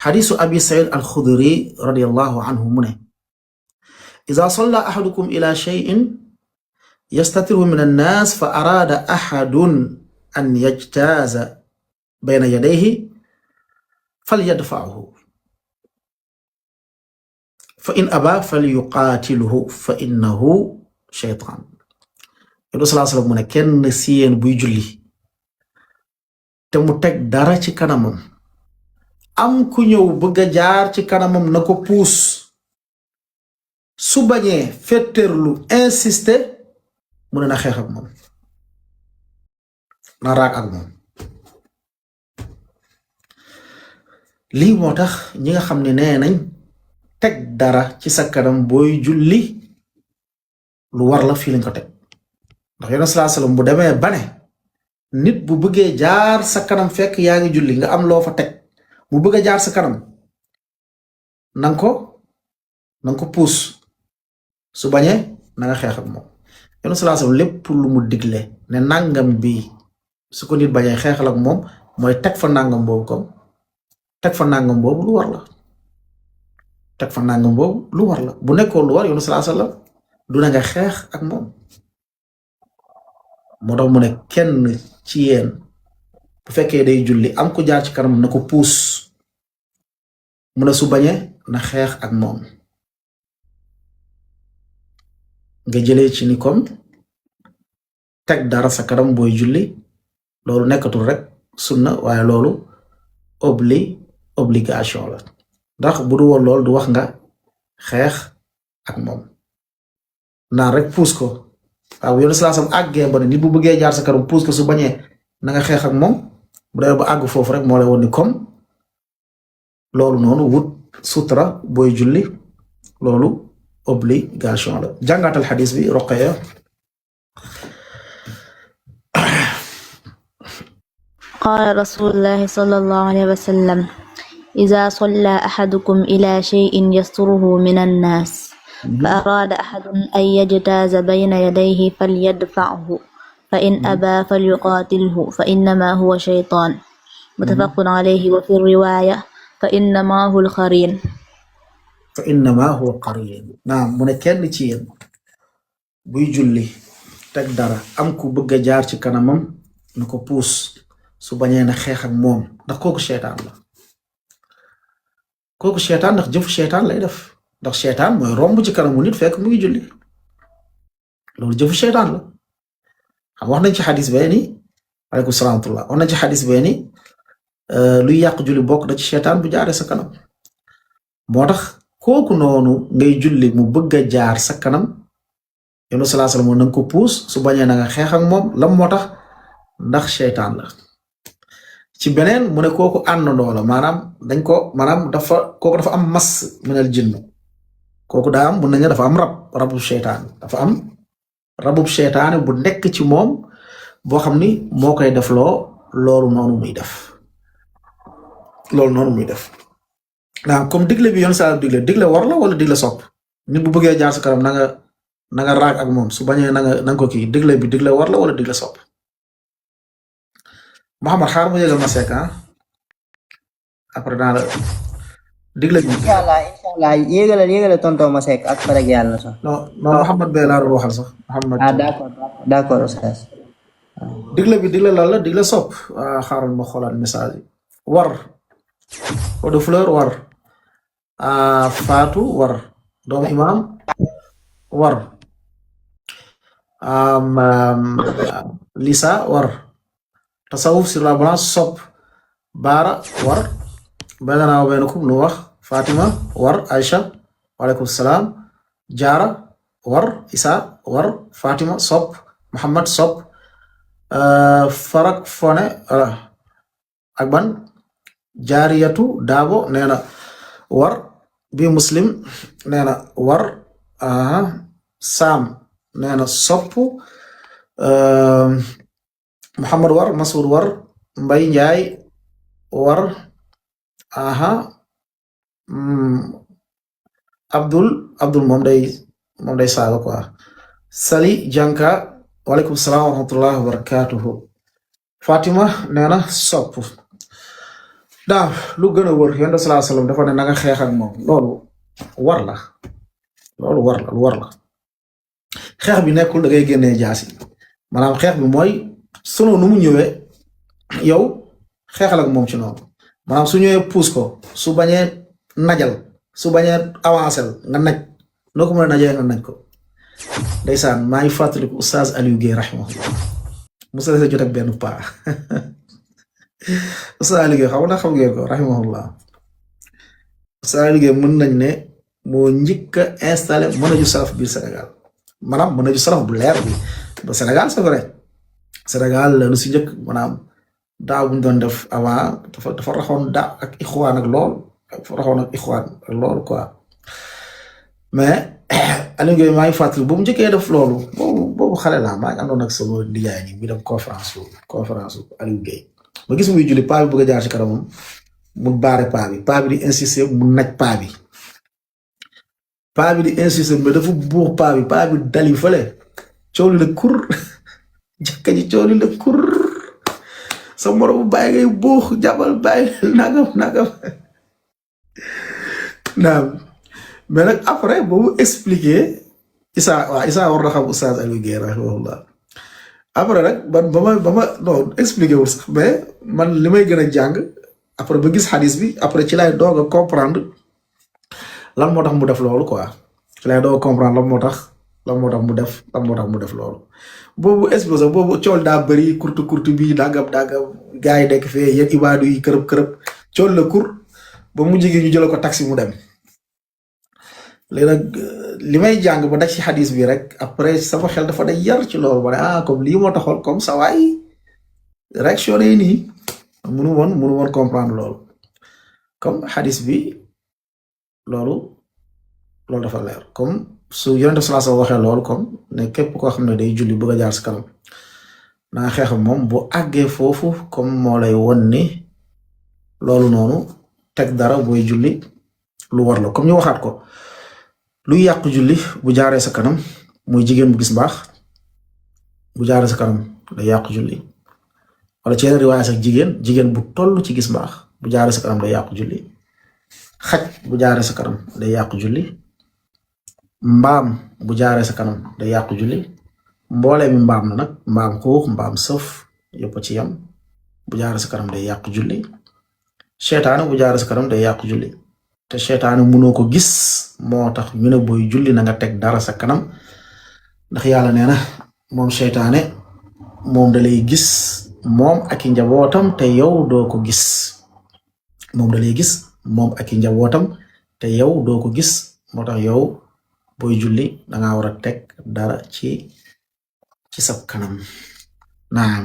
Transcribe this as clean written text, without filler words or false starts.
حديث أبي سعيد الخدري رضي الله عنه منه إذا صلى أحدكم إلى شيء يستتره من الناس فأراد أحد أن يجتاز بين يديه فليدفعه فإن أبى فليقاتله فإنه شيطان. Yonent sallallahu alayhi wasallam mu ne kenn si yéen buy julli te mu teg dara ci kanamam am ku ñëw bëgg a jaar ci kanamam na ko puus su bañee fetterlu insister mu ne na xeex ak moom na raak ak moom. lii moo tax ñi nga xam ne nee nañ teg dara ci sa kanam booy julli lu war la fii lañ ko teg ndax Yonent sallallahu alayhi wasallam bu demee ba ne nit bu bëggee jaar sa kanam fekk yaa ngi julli nga am loo fa teg mu bëgg a jaar sa kanam nang ko puus su bañee na nga xeex ak moom. Yonent sallallahu alayhi wasallam lépp lu mu digle ne nangam bi su ko nit bañee xeexal ak moom mooy teg fa nangam boobu comme teg fa nangam boobu lu war la teg fa nangam boobu lu war la bu nekkoon lu war Yonent sallallahu alayhi wasallam du na nga xeex ak moom. moo tax mu ne kenn ci yéen bu fekkee day julli am ko jaar ci kanam na ko puus mu ne su bañee na xeex ak moom. nga jëlee ci ni comme teg dara sa kanam booy julli loolu nekkatul rek sunna waaye loolu obligation la ndax bu du woon loolu du wax nga xeex ak moom naan rek puus ko waaw Yonent sallallahu alayhi wasallam àggee ba ne nit bu bëggee jaar sa kanam puus ko su bañee na nga xeex ak moom bu dee ba àgg foofu rek moo lay woon ni comme loolu noonu wut sutra booy julli loolu obligation la. jàngatal xadis bi Roqaya. قال رسول الله صلى الله عليه وسلم إذا صلى أحدكم إلى شيء يستره من الناس فأراد أحد أن يجتاز بين يديه فليدفعه فإن أبى فليقاتله فإنما هو شيطان متفق عليه وفي الرواية فإنما هو القرين. naam mu ne kenn ci yéen buy julli teg dara am ku bëgg a jaar ci kanamam na ko puus su bañee na xeex ak moom ndax kooku seytaan la ndax jëfu seytaan lay def ndax seytaan mooy romb ci kanamu nit fekk mu ngi julli loolu jëfu seytaan la xam wax nañ ci xadis bee ni aleykum salaam wax nañ ci xadis bee ni luy yàq julli bokk na ci seytaan bu jaaree sa kanam moo tax kooku noonu ngay julli mu bëgg a jaar sa kanam Yonent sallallahu alayhi wasallam nanga ko puus su bañee na nga xeex ak moom lam moo tax ndax seytaan la. ci beneen mu ne kooku àndandoo la maanaam kooku dafa am mas minal jinn kooku daa am mun nañu dafa am rabu seytaan dafa am rabub seytaane bu nekk ci moom boo xam ni moo koy def loolu noonu muy def naam comme digle bi yoon saa digle war la wala digle sopp nit bu bëggee jaar sa kanam na nga raag ak moom su bañee na nga ko kii digle war la wala digle sopp. Muhammad xaar mu yëgal ma sekk après dans la digle bi. inshallah yéegale tonton ma sekk ak farag yàlla sax. non Muhammad bee laa doon waxal sax Muhammad. d'accord Oustaz. digle bi digle lan la digle sopp xaaral ma xoolaat message yi war eau de fleur war Fatou war doomu imam war Lisa war tasawuf sur la balance sopp Baara war baynanaa wa baynakum lu wax Fatima war Aïcha waaleykum salaam Jaara war Isa war Fatima sopp Muhammad sopp Farak Fone ak ban Jaariyatu Daabo nee na war bi Muslim nee na war Sam nee na sopp Muhammad war Masud war Mbay Njaay war Abdul moom day saaga quoi Sali Janka waaleykum salaam wa rahmatullahi wa barakatuhu Fatima nee na sopp da lu gëna wër yonent sallallahu alayhi wasallam dafa ne na nga xex ak mom loolu war la lu war la xex bi nekkul da ngay génnee jaasi manam xex bi moy sunu nu mu ñëwé yow xexal ak mom ci noonu manam su ñëwé pousse ko su bañé najal su bañé avancer nga naj noko mëna najé nga naj ko ndeysaan maa ngi fàttaliku oustaz Aliou Guèye rahimahullah musa la jot ak benn paa oustaz Aliou Guèye xam ngeen ko rahimahullah oustaz Aliou Guèye mën nañ ne moo njëkk a installé mënaju salaf biir Sénégal maanaam mënaju salaf bu leer bi ba Sénégal c'est vrai Sénégal lu si njëkk maanaam daaw bu ñu doon def avant dafa raxoon da ak ixwaan ak lool dafa raxoon ak ixwaan ak lool quoi mais Aliou Guèye maa ngi fàttali bu mu njëkkee def loolu boobu xale laa maa ngi àndoon ak sama lijaay ñi bi dem conférence Aliou Guèye ma gis muy julli paa bi bëgg a jaar ci kanamam mu baare paa bi di insister mu naj paa bi di insister mais dafa buux paa bi dali fële coow li la kur jàkka ji coow li la kur sa moromu bàyyi ngay buux jàppal bàyyi nagam naam mais nag après boobu expliqué Issa war na xam oustaz Aliou Guèye rahimahullah après nag ba ma non expliqué wul sax mais man li may gën a jàng après ba gis xadis bi après ci lay doog a comprendre lan moo tax mu def loolu quoi ci lay doog a comprendre lan moo tax mu def loolu boobu explosé boobu cool daa bëri kurtu bi dagam gars yi nekk fee yéen ibaadu yi kërëb cool la kur ba mu jigi ñu jël ko taxi mu dem léegi nag li may jàng ba daj ci xadis bi rek après sama xel dafa day yar ci loolu ba ne comme lii moo taxoon comme ça waay réaction yi nii mënu woon comprendre loolu comme xadis bi loolu dafa leer comme su yonent sallallahu alayhi wasallam waxee loolu comme ne képp koo xam ne day julli bëgg a jaar si kanam naa xeex moom bu àggee foofu comme moo lay won ni loolu noonu teg dara booy julli lu war la comme ñu waxaat ko luy yàq julli bu jaaree sa kanam muy jigéen bu gis mbaax bu jaaree sa kanam day yàq julli wala ci yeneen riwaaya sax jigéen bu toll ci gis mbaax bu jaaree sa kanam day yàq julli xaj bu jaaree sa kanam day yàq julli mbaam bu jaaree sa kanam day yàq julli mboolee mi mbaam na nag mbaam xuux mbaam sëf yëpp ci yam bu jaaree sa kanam day yàq julli seytaane bu jaaree sa kanam day yàq julli te seytaane mënoo ko gis moo tax ñu ne booy julli na nga teg dara sa kanam ndax yàlla nee na moom seytaane moom da lay gis moom ak i njabootam te yow doo ko gis moom da lay gis moom ak i njabootam te yow doo ko gis moo tax yow booy julli da nga war a teg dara ci sa kanam naam